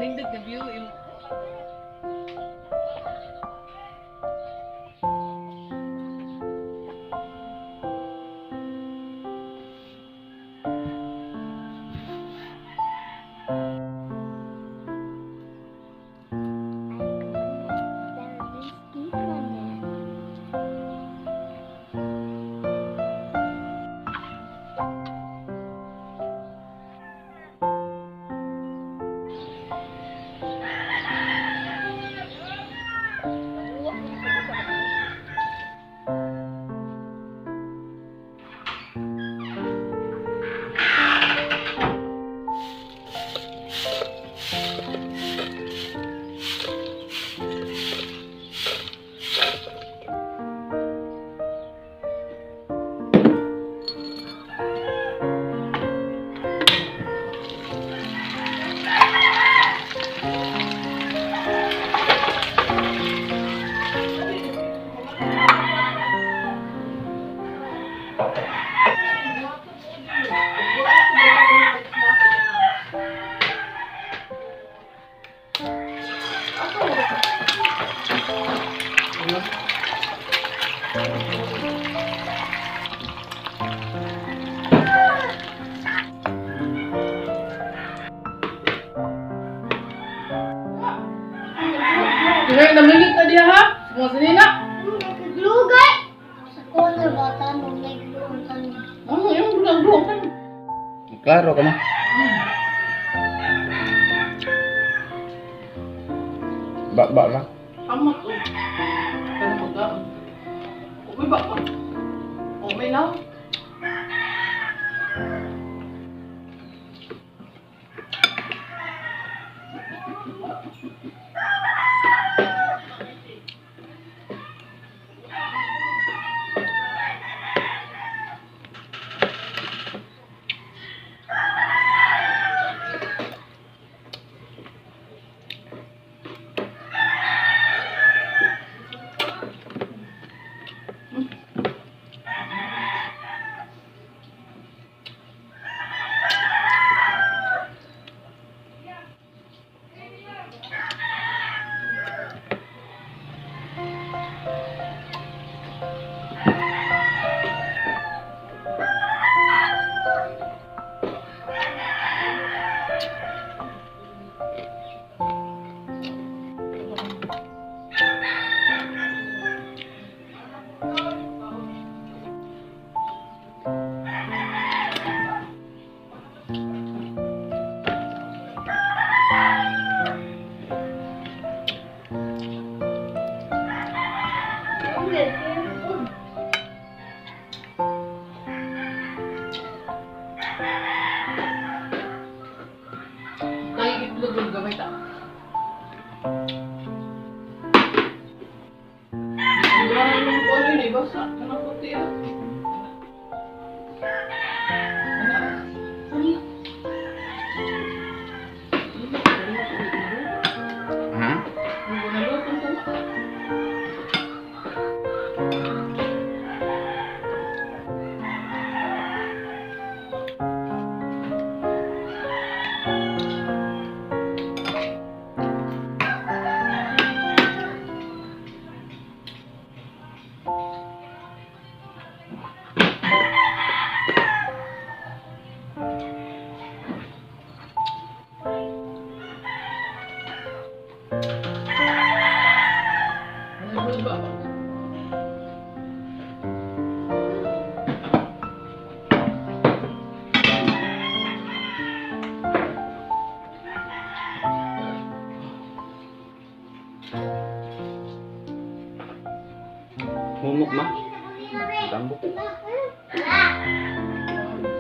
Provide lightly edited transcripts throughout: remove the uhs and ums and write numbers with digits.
Nindot na view. Kaya namingit na diya ha? Mga sinina. Naglugay! Sa corner ba tanong nagluon tanong. Ano yung nagluon ka? Klaro ka mo. Ba ba ra. Amat oh. Kana pagkaon. Umay ba pa? Umay lang. Nagigitlog yung gamay ta. Wala na yung kuwan yun eh. Basta, kanang puti ah. Ana. Ana. Ha? Ang naluto sa Ano ba? Humok ma. Tambok.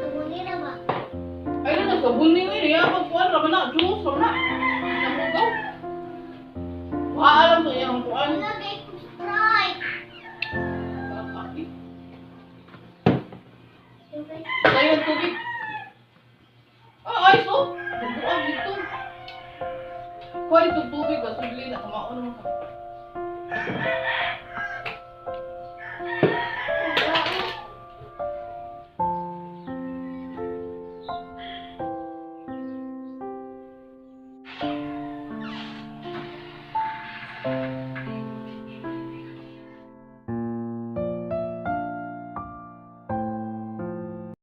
Sabunira ba? Ay, na sabon ni ni ya pagkuan ra man na juice ra na. Namugaw. Wa alam to iyang kuan. Wala kay Sprite. Tayo ang tubig. Ah, ayos oh. Buang dito. Kuha dito tubig ba? Sudli na. Kamao naman ka.